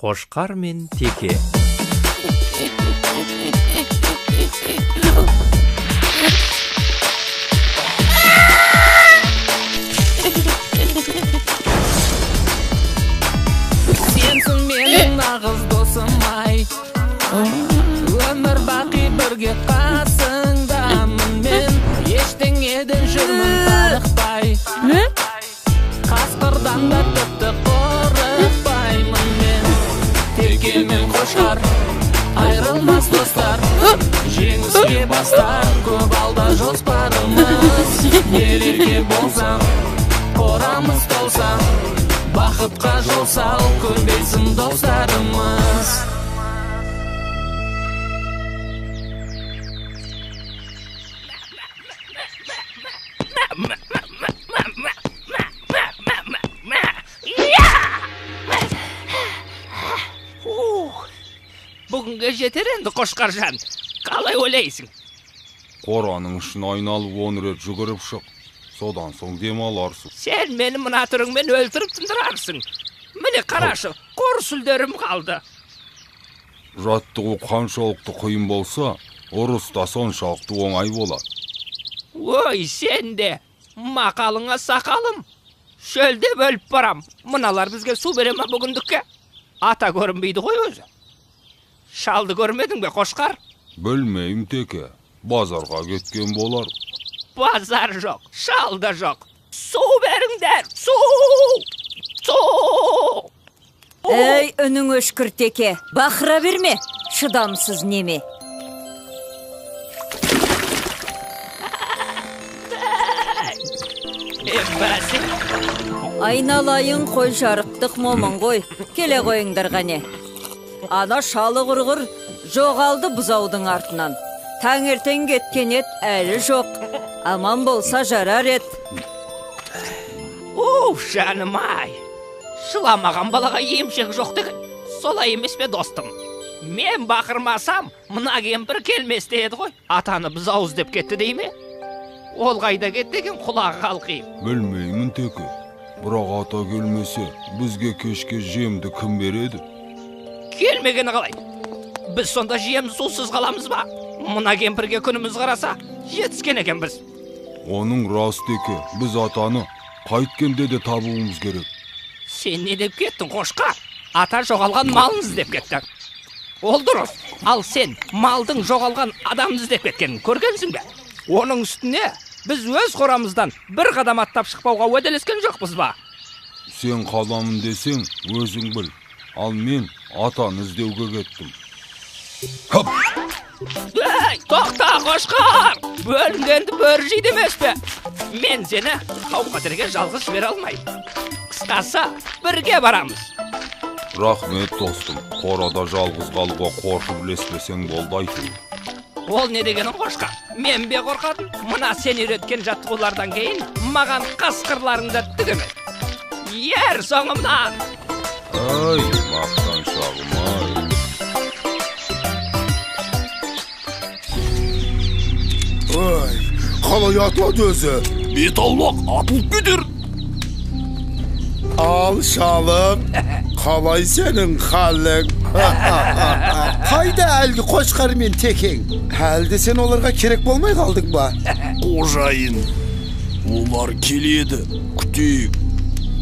Қошқар мен теке. Сенсің менің нағыз досым ай, өмір бақи бірге қасыңдамын мен, ештеңеден жүрмін тарықпай, қасқырдан да тіпті қорықпаймын мен. Теке мен қошқар айырылмас достар, жеңіске бастар көп алда жоспарымыз. Ерке болсаң қорамыз толса, бақытқа жол сал, көбейсін достарымыз. Бүгінге жетер енді, Қошқаржан. Қалай ойлайсың? Қораның ішін айналып 10 рет жүгіріп шық. Содан соң демаларсың. Сен мені мына түріңмен өлтіріп тындырарсың. Міне қарашы, қор сүлдерім қалды. Жаттығу қаншалықты қиын болса, ұрыс та соншалықты оңай болады. Ой, сен де, мақалыңа сақалым. Шөлдеп өліп барам. Мыналар бізге су бере ме бүгіндікке? Ата көрінбейді ғой өзі. Шалды көрмедің бе, Қошқар? Білмеймін, теке. Базарға кеткен болар. Базар жоқ, шал да жоқ. Су беріңдер, су! Су! Ей, үнің өшкір, теке. Бақыра берме, шыдамсыз неме. Айналайын қой жарықтық момын ғой. Келе қойыңдар қане. Ана шалы құрғыр жоғалды бұзаудың артынан. Таңертең кеткен ет әлі жоқ. Аман болса жарар ет. Уф, жаным ай. Жыламаған балаға емшек жоқ деген. Солай емес пе, достым? Мен бақырмасам, мына кемпір келмес деді ғой. Атаны бұзау іздеп кетті дей ме? Ол қайда кетті екен, құлағы қалқиып. Білмеймін, теке. Бірақ ата келмесе, бізге кешке жемді кім береді? Келмегені қалай? Біз сонда жем сусыз қаламыз ба? Мына кемпірге күніміз қараса, жетіскен екенбіз. Оның рас, теке. Біз атаны қайткенде де табуымыз керек. Сен не деп кеттің, Қошқар? Ата жоғалған малын іздеп кетті. Ол дұрыс. Ал сен малдың жоғалған адамын іздеп кеткенін көргенсің бе? Оның үстіне біз өз қорамыздан бір қадам аттап шықпауға уәделескен жоқпыз ба? Сен қаламын десең, өзің біл. Ал мен атаны іздеуге кеттім. Хоп! Ей, тоқта, Қошқар! Бөлінгенді бөрі жейді емес пе? Мен сені қауіп-қатерге жалғыз жібере алмаймын. Қысқасы, бірге барамыз. Рахмет, достым. Қорада жалғыз қалуға қорқып ілеспесең болды әйтеуір. Ол не дегенің, Қошқар? Мен бе қорқатын? Мына сен үйреткен жаттығулардан кейін маған қасқырларың да түк емес. Ер соңымнан! Ай, мақтаншағым ай. Ай, қалай атылады өзі? Бет аулақ, атылып кетер. Ал, шалым, қалай сенің халің? Қайда әлгі Қошқар мен текең? Әлде сен оларға керек болмай қалдың ба? Қожайын, олар келеді, күтейік.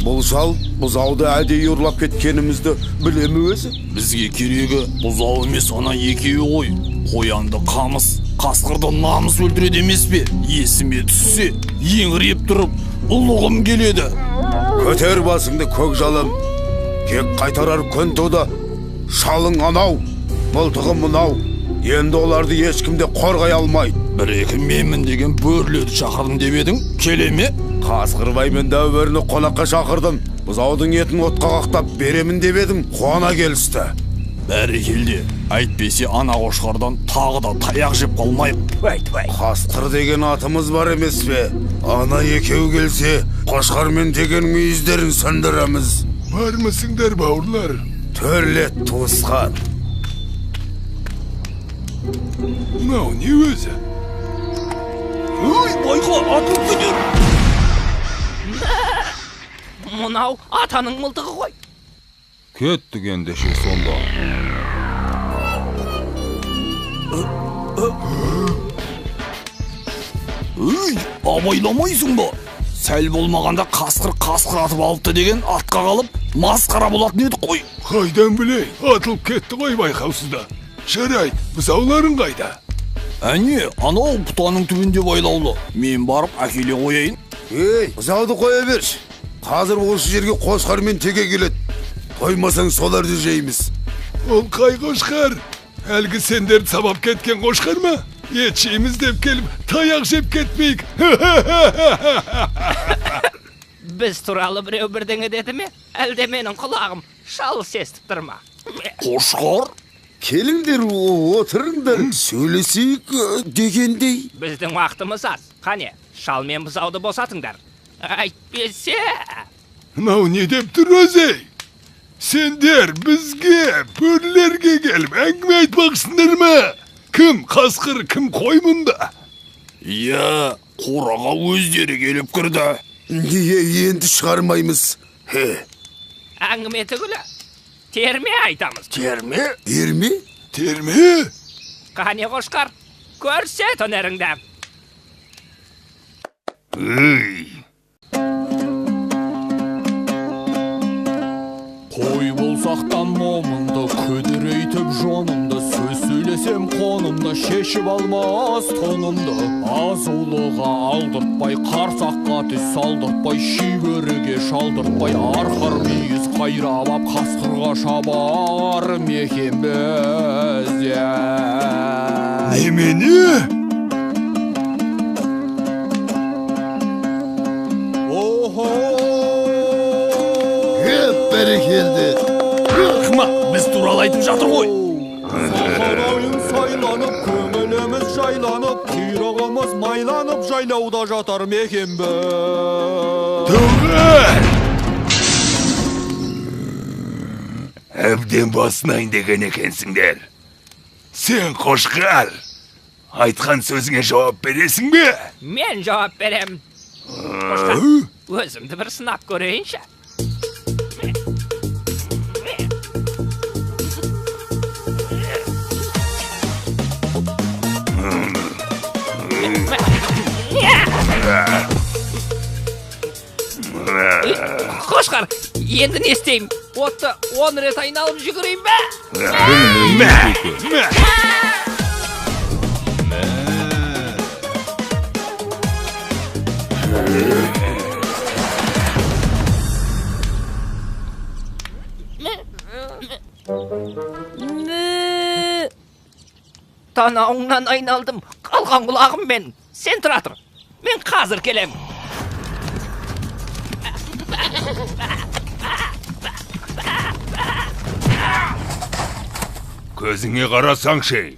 Бұл шал бұзауды әдейі ұрлап кеткенімізді біле ме өзі? Бізге керегі бұзау емес, ана екеуі ғой. Қоянды қамыс, қасқырды намыс өлтіреді емес пе? Есіме түссе, еңіреп тұрып, ұлығым келеді. Көтер басыңды, көк жалым. Кек қайтарар күн туды. Шалың анау, мылтығы мынау. Енді оларды ешкім де қорғай алмайды. Бір-екі менмін деген бөрілерді шақырдым деп едің, келе ме? Қасқырбай мен дәу бөріні қонаққа шақырдым. Бұзаудың етін отқа қақтап беремін деп едім, қуана келісті. Бәрекелде, әйтпесе ана қошқардан тағы да таяқ жеп қалмайық. Қасқыр деген атымыз бар емес пе? Ана екеу келсе, Қошқар мен текенің мүйіздерін сөндіреміз. Бармысыңдар, бауырлар? Төрлет, туысқан. Мынау не өзі? Ой, байқа, атылып кетер. Мынау атаның мылтығы ғой. Кеттік ендеше сонда. Өй, абайламайсың ба? Сәл болмағанда қасқыр қасқыр атып алыпты деген атқа қалып, масқара болатын едік қой. Қайдан білейін, атылып кетті ғой байқаусызда. Жарайды, бұзауларың қайда? Әне, анау бұтаның түбінде байлаулы. Мен барып әкеле қояйын. Ей, бұзауды қоя берші. Қазір осы жерге қошқар мен теке келеді. Қоймасаң соларды жейміз. Ол қай қошқар? Әлгі сендерді сабап кеткен қошқар ма? Ет жейміз деп келіп, таяқ жеп кетпейік. Біз туралы біреу бірдеңе деді ме? Әлде менің құлағым шалыс естіп тұр ма? Қошқар? Келіңдер, отырыңдар, сөйлесейік дегендей. Біздің уақытымыз аз. Қане, шал мен бұзауды босатыңдар. Әйтпесе... Мынау не деп тұр өзі? Сендер бізге, бөрілерге келіп әңгіме айтпақсыңдар ма? Кім қасқыр, кім қой мұнда? Иә, қораға өздері келіп кірді. Неге енді шығармаймыз? Әңгіме түгілі, терме айтамыз. Терме? Терме? Терме? Қане қошқар, көрсет өнеріңді. Үй! Қой болсақтан момынды, күдірейтіп жонымды, сөз сөйлесем қонымды, шешіп алмас тонымды. Азулыға алдыртпай, қарсаққа түс салдыртпай, шибөріге шалдыртпай, арқар мүйіз қайрап ап, қасқырға шабар мекенбіз. Немене? Охо! Бәрекелді. Ақымақ, біз туралы айтып жатыр ғой. Сахарайын сайланып, көңіліміз жайланып, құйрығымыз майланып, жайлауда жатар мекенбіз. Тоғар! Әбден басынайын деген екенсіңдер. Сен қошқар, айтқан сөзіңе жауап бересің бе? Мен жауап берем. Қошқар, өзімді бір сынап көрейінші. Қошқар, енді не істеймін? Отты 10 рет айналып жүгірейін бе? Мә! Мә! Танауыңнан айналдым, қалған құлағым мен. Сен тұра тұр, мен қазір келем. Көзіңе қарасаңшы,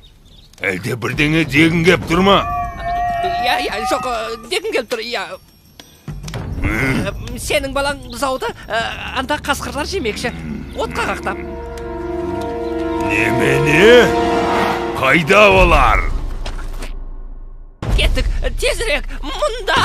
әлде бірдеңе дегің кеп тұр ма? Иә, иә, жоқ, дегім келіп тұр, иә. Сенің балаң бұзауды анда қасқырлар жемекші, отқа қақтап. Немене? Қайда олар? Кеттік, тезірек, мұнда!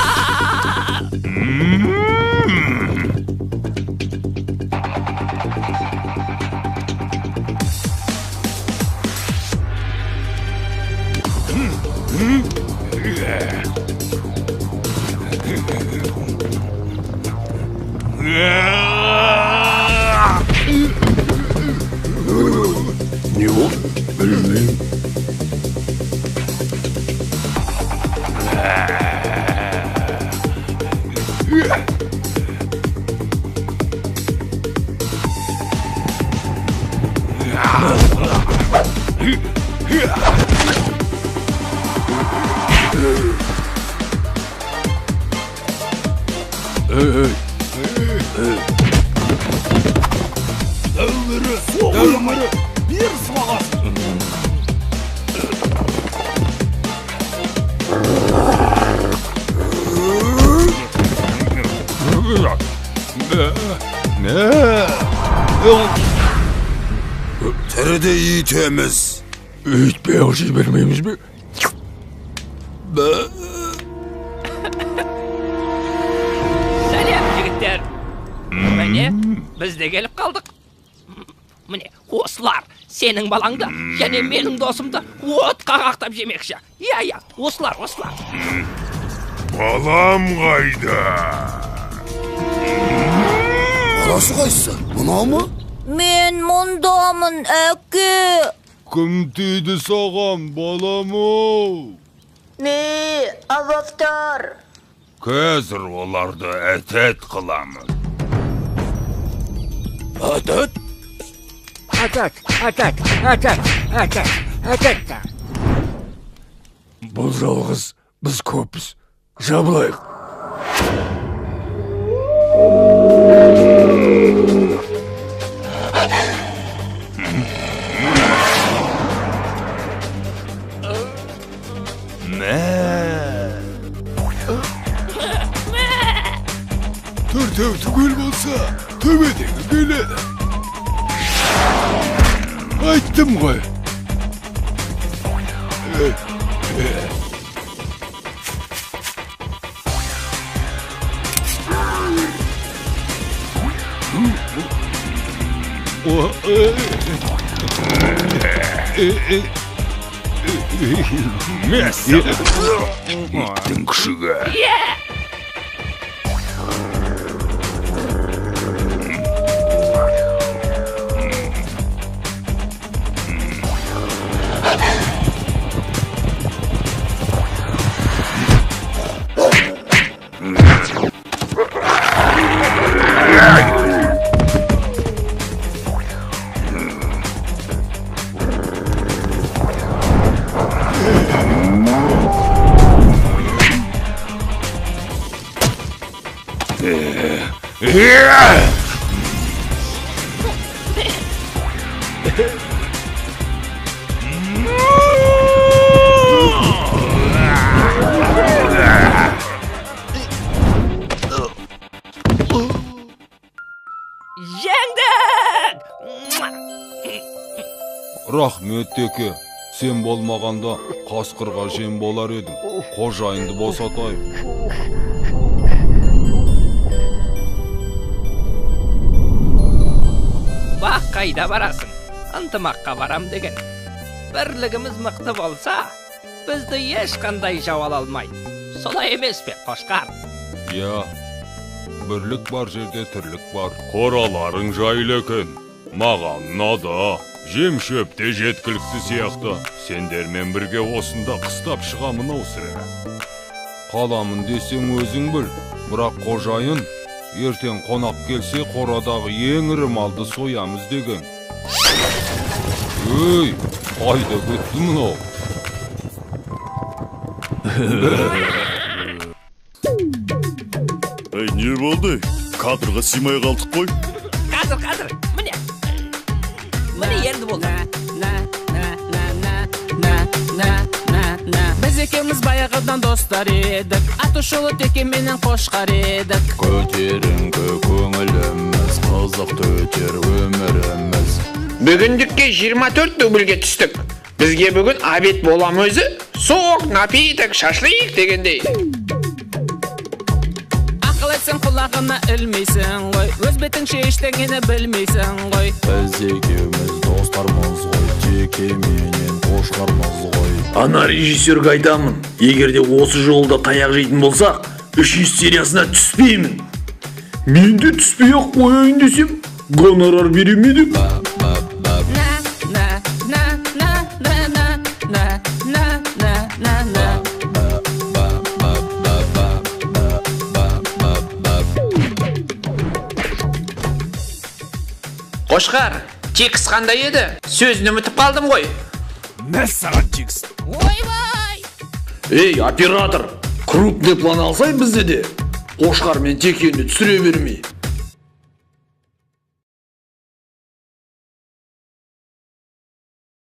Не болды? Білмеймін. Эй, эй. Дәумірі, дәумірі, бер сыбағасын. Тіріде үйтеміз. Үйтпей ақ жібермейміз бе? Сәлем, жігіттер. Міне, біз де келіп қалдық. Міне, осылар сенің балаңды және менің досымды отқа қақтап жемекші. Иә, иә, осылар, осылар. Балам қайда? Баласы қайсысы? Мынау ма? Мен мұндамын, әке. Кім тиді саған, балам-ау? Не, авақтар. Қазір оларды әтәт қыламын. Әтәт? Әтәт, әтәт, әтәт, әтәт, әтәт. Бұл жалғыз, біз көппіз. Жабылайық. Төртеу түгел болса, төбедегі келеді. Айттым ғой. Иттің күшігі. Жеңдік! Рахмет, теке. Сен болмағанда қасқырға жем болар едім. Қожайынды босатайық. Бақ қайда барасың? Ынтымаққа барам деген. Бірлігіміз мықты болса, бізді ешқандай жау ала алмайды. Солай емес пе, қошқар? Иә, бірлік бар жерде тірлік бар. Қораларың жайлы екен. Маған ұнады. Жем шөп те жеткілікті сияқты. Сендермен бірге осында қыстап шығамын ау сірә. Қаламын десең өзің біл. Бірақ қожайын ертең қонақ келсе қорадағы ең ірі малды соямыз деген. Өй, қайда кетті мынау? Ей, не болды? Кадрға сыймай қалдық қой. Қазір, қазір, міне. Міне енді болды. Біз екеуміз баяғыдан достар едік. Аты шулы теке менен қошқар едік. Көтеріңкі көңіліміз, қызықты өтер өміріміз. Бүгіндікке 24 дубльге түстік. Бізге бүгін обед болам өзі. Сок, напиток, шашлык дегендей. Ақыл айтсаң құлағына ілмейсің ғой. Өз бетіңше ештеңені білмейсің ғой. Біз екеуміз достармыз ғой, теке менен қошқармыз ғой. Ана режиссерге айтамын, егер де осы жолда таяқ жейтін болсақ, 3 сериясына түспеймін. Мен де түспей-ақ қояйын десем, гонорар бере ме деп. Қошқар, текст қандай еді? Сөзін ұмытып қалдым ғой. Мәссаған текст. Ойбай! Ей, оператор, крупный план алсай бізде де. Қошқар мен текені түсіре бермей.